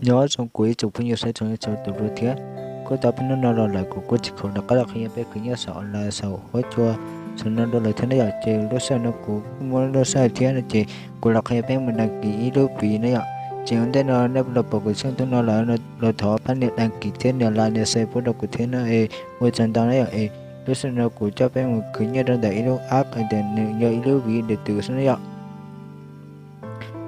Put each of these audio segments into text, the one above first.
Nyob zoo kuv ib tsoom phooj ywg saib txhua leej txhua tus dua thiab. Kuj tau peb hnub no los lawm kuv kuj tsis khoom rov qab los qhia peb khwv nyiaj saum online saum huab cua saum no dua lawm thiab na yom. Ces lub sij hawm no kuv kuj muaj lub sij hawm thiab no ces kuv los qhia peb mus đăng ký ib lub ví na yom. Ces ua ntej no nej los pom kuv tshooj tuaj no lawm los thov pab nias đăng ký thiab nias like nias share pub rau kuv thiab no es ua tsaug ntau na yom. Es lub sij hawm no kuv coj peb mus khwv nyiaj rau ntawm ib lub app hais tias nws yog ib lub ví điện tử xwb na yom.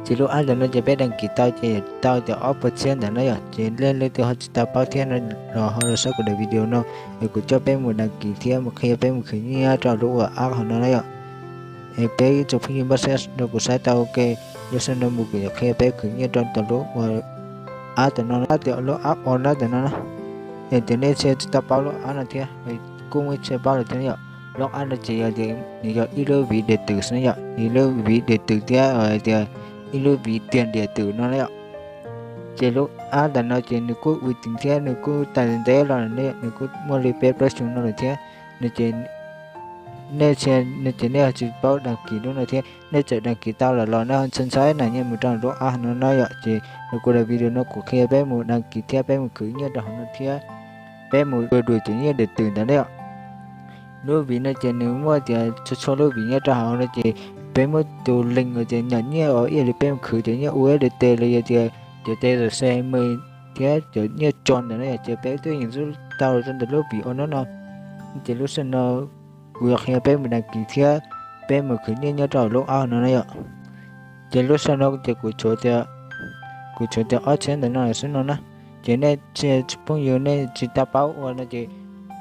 Ces lub app ntawm no ces peb đăng ký tau ces tau tias ob puas txhiab ntawd na yom. Ces leej leej twg ho tsis tau paub thiab no los ho los saib kuv daim video no, es kuv coj peb mus đăng ký thiab mus qhia peb mus khwv nyiaj rau lub ua app hauv no na yom. Es peb ib tsoom phooj ywg npaj siab rau kuv saib tau ua ke, lub sij hawm no mus kuv yuav qhia peb khwv nyiaj rau tom lub ua app tom no, tias lub app online tom no na. Es tias nej tsis tau paub lub app no thiab, kuj muaj ib txhia paub lawm thiab yom. Lub app no ces yog tias nws yog ib lub ví điện tử xwb yom, ib lub ví điện tử thiab tias ib lub ví tiền điện tử no na yom. Ces lub app ntawm no ces nws kuj uy tín thiab nws kuj tau ntev los lawm ne, nws kuj muaj li peb plaub xyoo no lawm thiab. No ces nej tsis, no ces nej ho tsis paub đăng ký lub no thiab, nej tseem đăng ký tau lawm los nej ho ntshai ntshai na, nej mus rau lub app no na yom. Ces kuv daim video no kuv qhia peb mus đăng ký thiab peb mus khwv nyiaj rau hauv no thiab peb mus ua dua cov nyiaj điện tử ntawd na yom. Lub ví no ces nws muaj tias txhua txhua lub ví nyob rau hauv no ces peb muab tus link uas tias nyom nyiaj uas ib yam li peb mus khwv cov nyiaj U S D T los yog tias cov T R C M thiab cov nyiaj tso ntawd na yom, ces peb twb yeej zub tau rau ntawm lub ví ua no no. Ces lub sij hawm no kuv yuav qhia peb mus đăng ký thiab peb mus khwv nyiaj nyob rau lub app no na yom. Ces lub sij hawm no ces kuv tshuav tias, kuv tshuav tias ob txhiab ntawm no xwb no na. Ces nej tsis phooj ywg nej tsis tau paub ua no ces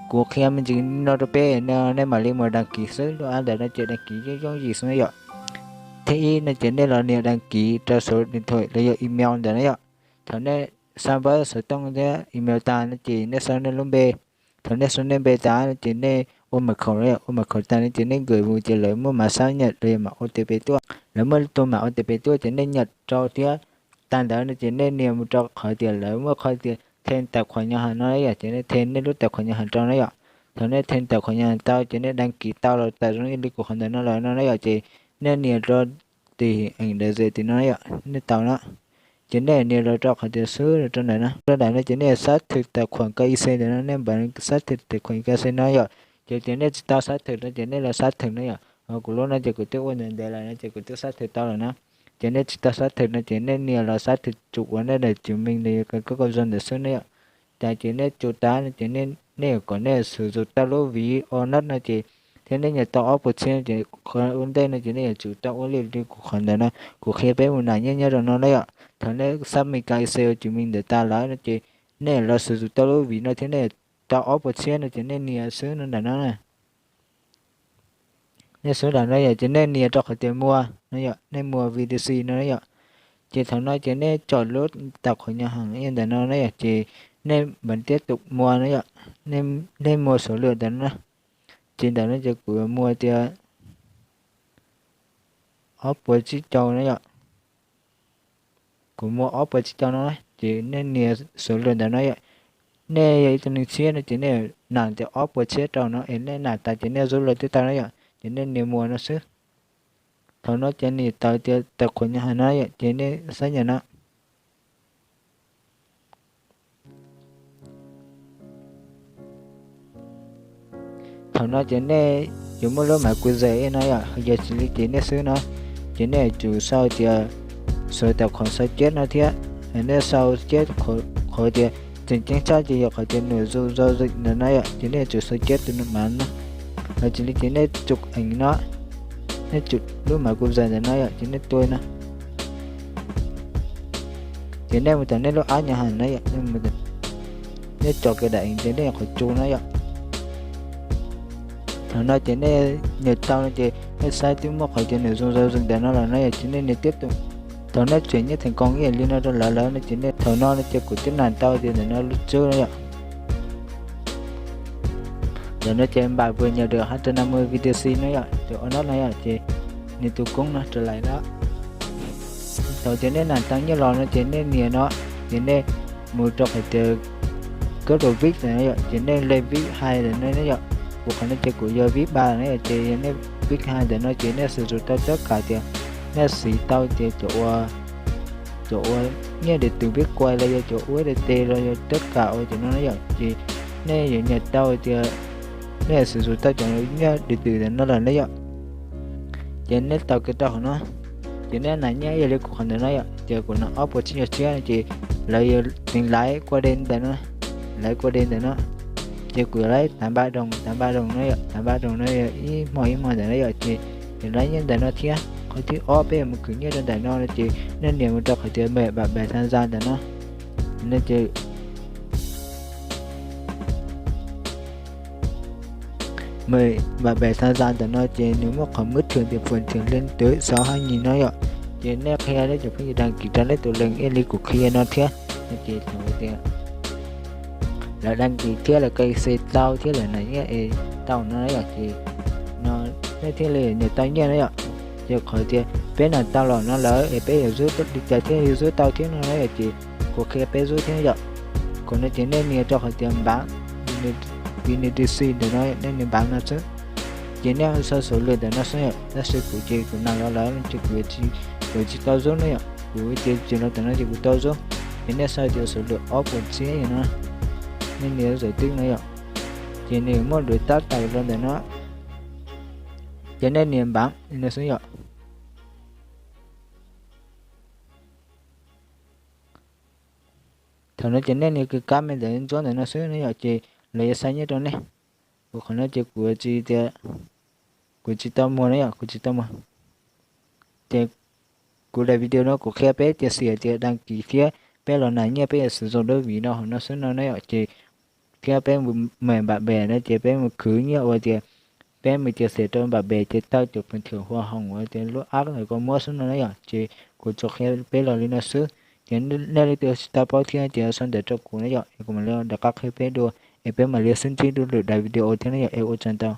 kuv qhia me ntsis no rau peb, nej mam li mus đăng ký xwb. Lub app ntawm no ces đăng ký yooj yooj yim xwb na yom. Thib ib no ces nej los nias đăng ký rau số điện thoại los yog email ntawd na yom. Thaum nej xa npawb xov tooj thiab email tas no ces nej xa nej lub npe. Thaum nej xa nej npe tas no ces nej ua mật khẩu, ua mật khẩu tas no ces nej gửi mus ces lawv muaj mã xác nhận los yog mã O T P tuaj, lawv muaj tus mã O T P tuaj ces nej nhập rau thiab. Tag ntawd no ces nej nias mus rau qhov tias lawv muaj qhov tias thêm tài khoản ngân hàng no yom, ces nej thêm nej lub tài khoản ngân hàng rau na yom. Thaum nej thêm tài khoản ngân hàng tau ces nej đăng ký tau los tau zoo li kuv qhov ntawm no lawm no na yom, ces nej nias rau tìm ảnh đại diện tim no yom, nej tau na. Ces nej nias los rau qhov tias xwb rau ntawm no, rau ntawm no ces nej xác thực tài khoản K Y C ntawm no, nej npaj xác thực tài khoản K Y C no yom. Ces tias nej tsis tau xác thực no ces nej los xác thực no yom. Kuv lub no ces kuv twb ua ntev ntev lawm no ces kuv twb xác thực tau lawm na. Ces nej tsis tau xác thực no ces nej nias los xác thực chụp ua nej daim chứng minh nws yog koj koj zoo ntawd xwb na yom. Cas ces nej chụp tas no ces nej yuav kom nej sử dụng tau lub ví ua nab no ces thiab nej nyuam tau ob puas txhiab ces qhov ua ntej no ces nej yuav tsum tau ua li li kuv qhov ntawd no, kuv qhia peb mus nab nyob nyob rau no na yom. Thaum nej xác minh K Y C chứng minh ntawd tas lawm no ces nej los sử dụng tau lub ví no thiab nej tau ob puas txhiab no ces nej nias xwb no ntawm no na. Nej xub ntawm no yom, ces nej nias rau qhov tias mua no yom, nej mua V T C no yom. Ces thaum no ces nej chọn lub tài khoản ngân hàng ntawm no na yom, ces nej bấm tiếp tục mua no yom, nej mua số lượng ntawm no. Ces ntawm no ces kuv mua tias ob puas tsib caug no yom. Kuv mua ob puas tsib caug no, ces nej nias số lượng ntawm no yom. Nej yog ib tug neeg tshiab no ces nej nam tias ob puas tshiab rau no es nej nam tas ces nej zub lawm twb tau na yom, ces nej nias mua no xwb. Thaum no ces nws tawm tias tài khoản ngân hàng no yom, ces nej xác nhận no. Thaum no ces nej yuav muaj lub mã QR no yom, yog tsis li ces nej xwb no, ces nej yuav tsum sau tias số tài khoản sau chép no thiab, nej sau chép qhov tias tseem ceeb tshaj ces yog qhov tias nội dung giao dịch ntawm no yom, ces nej yuav tsum sau chép tus mã no. Yog tsis li ces nej chụp ảnh no, nej chụp lub mã QR ntawm no yom, ces nej tua no. Ces nej mus tom nej lub app ngân hàng no yom, nej chọn cài đặt ảnh ces nej qhov tsu no yom. Thaum no ces nej nias tau no ces nej saib twb muaj qhov tias nội dung giao dịch ntawm no lawm no yom, ces nej nias tiếp tục. Thaum nej chuyển nhé thành công ib yam li no rau lawv lawm no ces nej thaum no no ces kuv twb nam tau tias ntawm no lub tswb no yom. Ntawm no ces bạn vừa nhận được hai trăm năm mươi V T C no yom, ces ua no no yom, ces nws tus koob no trở lại no. Thaum ces nej nam tau nyiaj los no ces nej nias no, ces nej mus rau qhov tias cấp độ VIP ntawm no yom, ces nej lên VIP hai ntawm no yom. Kuv qhov no ces kuv yog VIP ba no yom, ces yog nej VIP hai ntawm no ces nej sử dụng tau tất cả tias nej siv tau tias cov ua, cov ua nyiaj điện tử peb kuas los yog cov U S D T los yog teb kam ua cov no na yom, ces nej yuav nias tau tias nej yuav sử dụng tau cov nyiaj điện tử ntawm no lawm na yom. Ces nej taus kiag rau hauv no, ces nej nas nyiaj ib yam li kuv qhov ntawm no yom, ces kuv nas ob puas tsib caug tshiab no ces lawv yuav teev laiv qua đêm ntawm no, laiv qua đêm ntawm no. Ces kuv yuav laiv tám ba đồng, tám ba đồng no yom, tám ba đồng no yog ib hmo ib hmo ntawm no yom, ces yuav laiv nyiaj ntawm no thiab. Qhov thib ob peb yuav mus khwv nyiaj rau ntawm no no ces nej nias mus rau qhov tias mời bạn bè tham gia ntawm no. Mời bạn bè tham gia ntawm no ces nws muaj qhov mức thưởng tiền phần thưởng lên tới sáu hai nghìn no yom. Ces nej qhia nej cov phooj ywg đăng ký rau nej tus leeg ib yam li kuv qhia no thiab. No ces thaum tias lawv đăng ký thiab lawv cài xe tau thiab lawv nas nyiaj es tau no na yom, ces no nej thiaj li nias tau nyiaj na yom. Ces qhov tias peb nas tau los no lawm es peb yuav zub li cas thiaj li zub tau thiab no na yom, ces kuv qhia peb zub thiab yom. Kuv no ces nej nias rau qhov tias npav, B N D C ntawm no nej nias npav no xwb. Ces nej sau số lượng ntawm no xwb yom, tab sis kuv ces kuv nas los lawm ces kuv yuav tsis tau zub na yom, kuv ces tsis los tam no ces kuv tau zub. Ces nej sau tias số lượng ob puas tsib no, nej nias giải thích no yom, ces nws muaj lub tab tawm los ntawm no, ces nej nias npav no xwb yom. Thaum no ces nej nias kab me ntawm ntsuab ntawm no xwb na yom, ces lawv yuav xa nyiaj rau nej. Kuv qhov no ces kuv tsis tias, kuv tsis tau muag na yom, kuv tsis tau muag. Ces kuv daim video no kuv qhia peb tias xim tias đăng ký thiab peb los nas nyiaj peb yuav sử dụng đơn vị no hauv no xwb no na yom, ces thiab peb mus mời bạn bè no ces peb mus khwv nyiaj ua tias peb mus chia sẻ rau bạn bè ces tau cov phần thưởng hoa hồng uas tias lub app ntawd koj muab xwb no na yom, ces kuv tsuas qhia peb los li no xwb. Ces nej leej twg tsis tau paub thiab ces sau ntawv rau kuv na yom, es kuv mam li rov qab qhia peb dua, es peb mam li sib ntsib dua lwm daim video thiab na yom, es ua tsaug ntau.